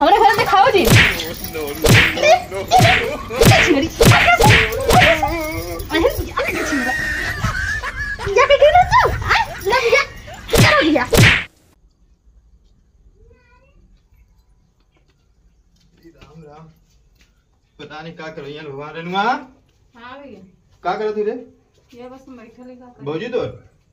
हमारे घर में खाओ जी। राम राम, पता नहीं का करो यार भगवान। रेनुआ हां भैया का करत रे? ये बस बैठल है। का भौजी तो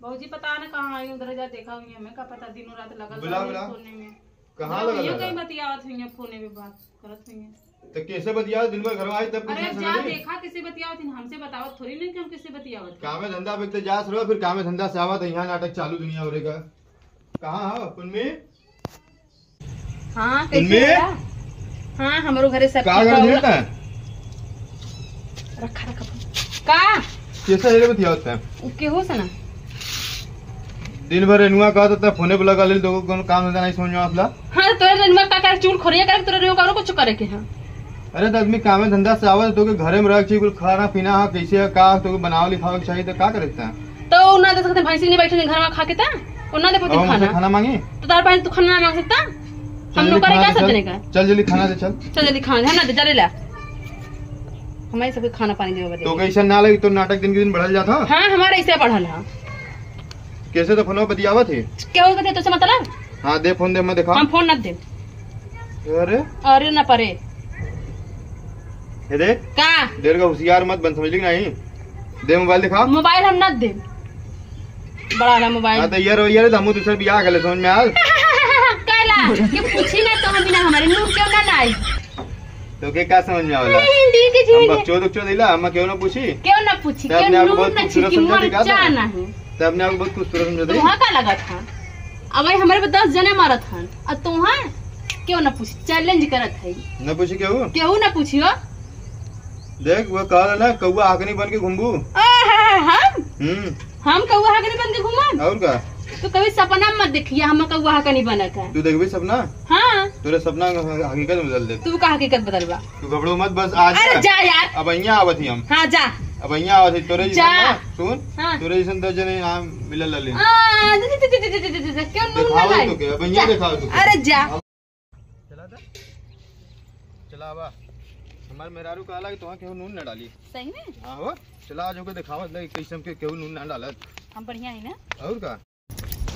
भौजी पता ना कहां आई, उधर जा देखा हुई हमें का पता, दिनों रात लगल बुला बुला फोने में। कहां लगल ये कहीं बतियावत हुई है, फोने में बात करत हुई है। तो कैसे बतियाव दिन भर घर आई तब? अरे जा देखा किसे बतियावत, हमसे बतावत थोड़ी नहीं कि हम किसे बतियावत। कामे धंधा पे जास रहो, फिर कामे धंधा से आवत यहां नाटक चालू दुनिया भर का। कहां हो पुनमी? हां कैसे? हां हमरो घरे सब का कर देता है? रखा रखा का कैसे रे बतियावत है उ के हो सना? दिन भर रेनुआ कहत त फोने पे लगा ले, दो कोनो काम धंधा नहीं समझ में आवला। हां तोरे रेनुआ का कर चूल खोरिया कर, तोरे रेनुआ करो कुछ करे के। हां अरे त आदमी कामे धंधा से आवत तो के घरे में रह के कुल खाना पीना हा कैसे का तो बनाव लिखाव के चाहिए त का करता? तो ना दे सकते भैंसी नहीं बैठे घर में खा के ता और ना दे पोती खाना। खाना मांगी तो तार पास तू खाना ना मांग सकता? हम लोग करे का सोचने का। चल जल्दी खाना दे, चल चल जल्दी खाना दे, हम ना दे चले ला हमारे सबके खाना पानी देवे बदे। तो कैसे ना लगी तो नाटक दिन के दिन बढ़ल जाता। हां हमारे ऐसे बढ़ल है। कैसे तो फोन बतियावत है? क्या हो गया तो मतलब? हां दे फोन दे, मैं दिखा। हम फोन ना दे। अरे अरे ना परे हे देख का देर का होशियार मत बन, समझ ली नहीं? दे मोबाइल दिखा। मोबाइल हम ना दे, बड़ा वाला मोबाइल। हां तो यार यार हम दूसरे बियाह कर ले, समझ में आल? काला के पूछी ना तो हम बिना हमारे नूर क्यों ना आई? तो के का समझ में आवला? हम बच्चों तो दिला हम क्यों ना पूछी? क्यों ना पूछी? क्यों नूर ना छिकी मर जा नहीं। तब ने आपको बहुत खूबसूरत समझा दी। तुहा का लगा था अब भाई हमारे पे 10 जने मारत हन और तुहा क्यों ना पूछी? चैलेंज करत है। ना पूछी क्यों? क्यों ना पूछी हो? देख वो कहल ना कौआ हाकनी बन के घुमबू। हम कौआ हाकनी बन के घुमब? और का तू कभी सपना मत देखिया हम कौआ हाकनी बनत है। तू देखबी सपना? हां तोरे सपना हकीकत में बदल दे। तू का हकीकत बदलबा? तू घबरो मत बस आज। अरे जा यार अब यहां आवत ही हम। हां जा अब यहां आवत ही तोरे जैसन। सुन तोरे जैसन 10 जने यहां मिलल लले। आ क्यों नून ना लाई तो के अब यहां दिखाओ तू। अरे जा चला था चला आवा। हमार मेहरारू कहला कि तोहा केहू नून ना डाली। सही में? हां हो चला आज होके दिखावत लगे कैसे के केहू नून ना डालत। हम बढ़िया है ना। और का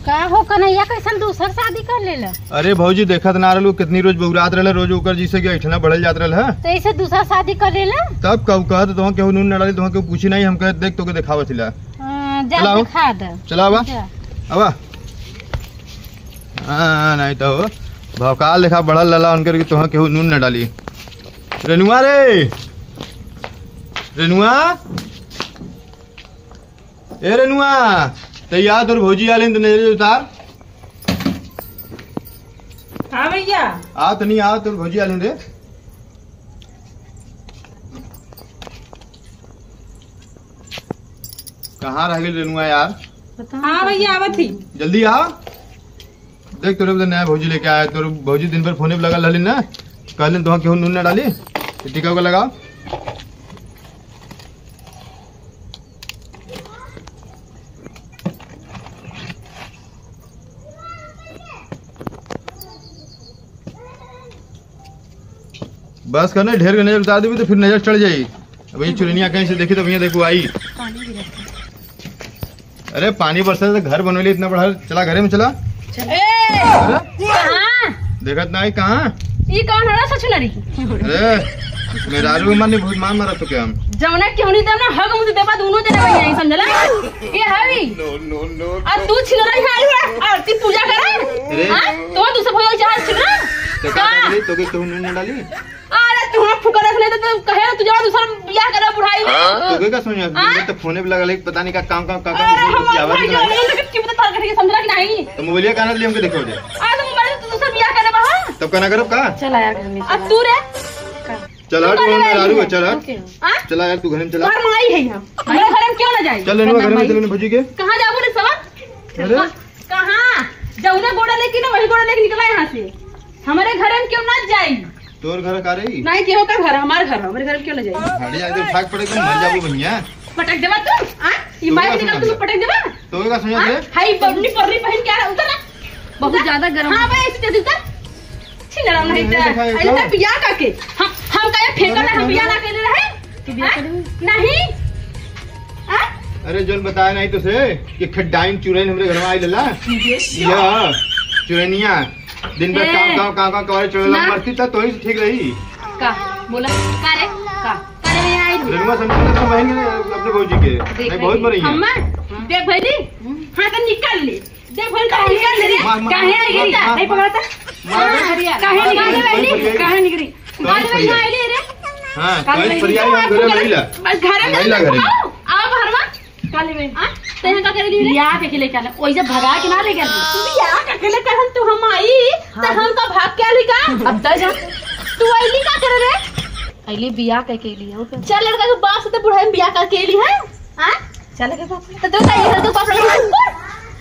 का हो कन्हैया कैसन दूसर शादी कर लेला? अरे भौजी देखत ना रहलू कितनी रोज बउरात रहले, रोज ओकर जैसे कि ऐठना बढ़ल जात रहल है। तो ऐसे दूसरा शादी कर लेला? तब कहू कहत तोहा केहू नून ना डाली, तोहा केहू पूछी नहीं। हम कहत देख तोके दिखावत हिला। जा दिखा दे। चला आवा आवा। हां नहीं तो भौकाल देखा बढ़ल लला उनकर कि तोहा केहू नून ना डाली। रेनुआ रे रेनुआ ए रेनुआ तैयार तोर भौजी आले तो नजर उतार। हां भैया आ तो नहीं आ तोर भौजी आले रे। कहां रह गेल रेनुआ यार? हां भैया आवत ही, जल्दी आ। देख तोरे तो नया भौजी लेके आया। तोर भौजी दिन भर फोने पे लगल रहली ना, कहलिन तोहा केहू नून ना डाली, टीका लगा। बस करना ढेर के नजर उतार देबी तो फिर नजर चढ़ जाई। अब ये चुरनिया कहीं से देखी तो भैया देखो आई। अरे पानी बरसा तो घर बनवेली इतना बड़ा, चला घरे में चला। ए कहां देखत ना आई कहां? ई कौन हरा सचुनरी? अरे मेहरारू माने बहुत मान मारा तो क्या हम जवना क्यों नहीं देना हक मुझे देबा दोनों जने वही नहीं समझला ये हवी। नो नो नो आ तू छिनरा ही आरती पूजा करे। हां तो दूसरे भोजन चाह छिनरा तो का डाली तो के तू नून डाली। अरे तू हम फुकरस नहीं तो कहे तू जा दूसरा बियाह करे बुढ़ाई में। तो के का समझ तो फोने पे लगल है पता नहीं का काम काम का काम। अरे हम भाई जो नहीं तो की पता तार कट समझला कि नहीं? तो मोबाइल का ना ले हमके देखो दे। आ तो मोबाइल तू दूसरा बियाह करे बा तब का ना करब का? चला यार घर में। आ तू रे चल हट मेहरारू चल हट चला यार तू घर में चला। घर में आई है हम, हमारे घर में क्यों ना जाई? चल लेनुआ घर में चल भौजी के। कहां जाबो रे सब? अरे कहां जाऊ ना गोड़ा लेके ना वही गोड़ा लेके निकला यहां से। हमारे घर में क्यों ना जाई? तोर घर का रही नहीं केहो का घर, हमार घर, हमारे घर में क्यों ना जाई? गाड़ी आके फाक पड़े तो मर जाबो भैया। पटक देबा तू? आ ई माइक निकाल तू पटक देबा? तो का समझ रे हाई पन्नी परनी पहन के आ उतर ना, बहुत ज्यादा गर्म। हां भाई ऐसे उतर। छिनरा नहीं त अइले त बिया का के हम का फेंकल हम बिया ना कइले रहे तू बिया कर नहीं। हां अरे जोन बताया नहीं तो से कि खड्डाइन चुरैन हमरे घर में आई लला या चुरैनिया दिन भर काम काम काम काम कवारे चढ़ला मरती त तोही से ठीक रही। का बोला का रे का करे आई रेनुआ समझ अपने बहन के अपने भौजी के नहीं बहुत मरी है अम्मा देख भैली। हां त निकाल ले देख भैली त निकाल ले रे। काहे आई गई नहीं पकड़ता काहे निकली काहे निकली काहे आई रे। हां काहे फरियाई हम घरे में आइला बस घरे में आओ आओ घरवा काले में हां तहे का करे ली रे बियाह के लेके आले ओइसे भगा के ना ले गेल बियाह का के लेके हम तू हम आई त हम का भाग के आली का अब त जा तू आईली का करे रे आईली बियाह के के लिए हो चल लड़का के बाप से त बुढ़ाई में बियाह कर के आईली है। हां चल के बाप त तो का ये तो बाप लगे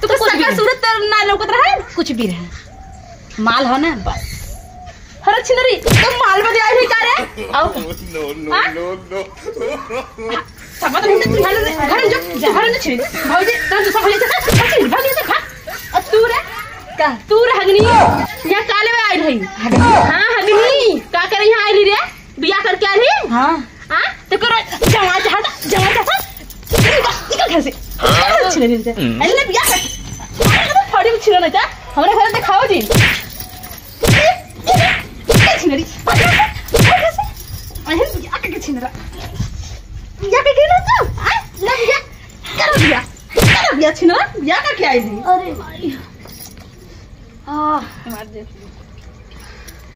तू तो सकल सूरत ना लौकत रहे कुछ भी रहे माल हो ना बस। हर छिनरी तो माल बदे आई है का रे आओ नो नो नो नो सब तो नहीं घर घर जो घर में छिन भौजी तन दूसरा भौजी से भौजी से खा और तू रे का तू रे हगनी यहाँ काले में आई रही। हां हगनी का करे यहाँ आई रे बियाह करके आई रही। हां हां तो करो जमा चाहता जमा चाहता निकल घर से छिन रे अरे बियाह कर फाड़ी में छिन ना जा हमरे घर में खाओ जी छिनरी अरे बियाह के छिनरा बियाह के गेलो तू आ ना बियाह करो बियाह करो बियाह छिनरा बियाह का के आई थी। अरे भाई आ मार दे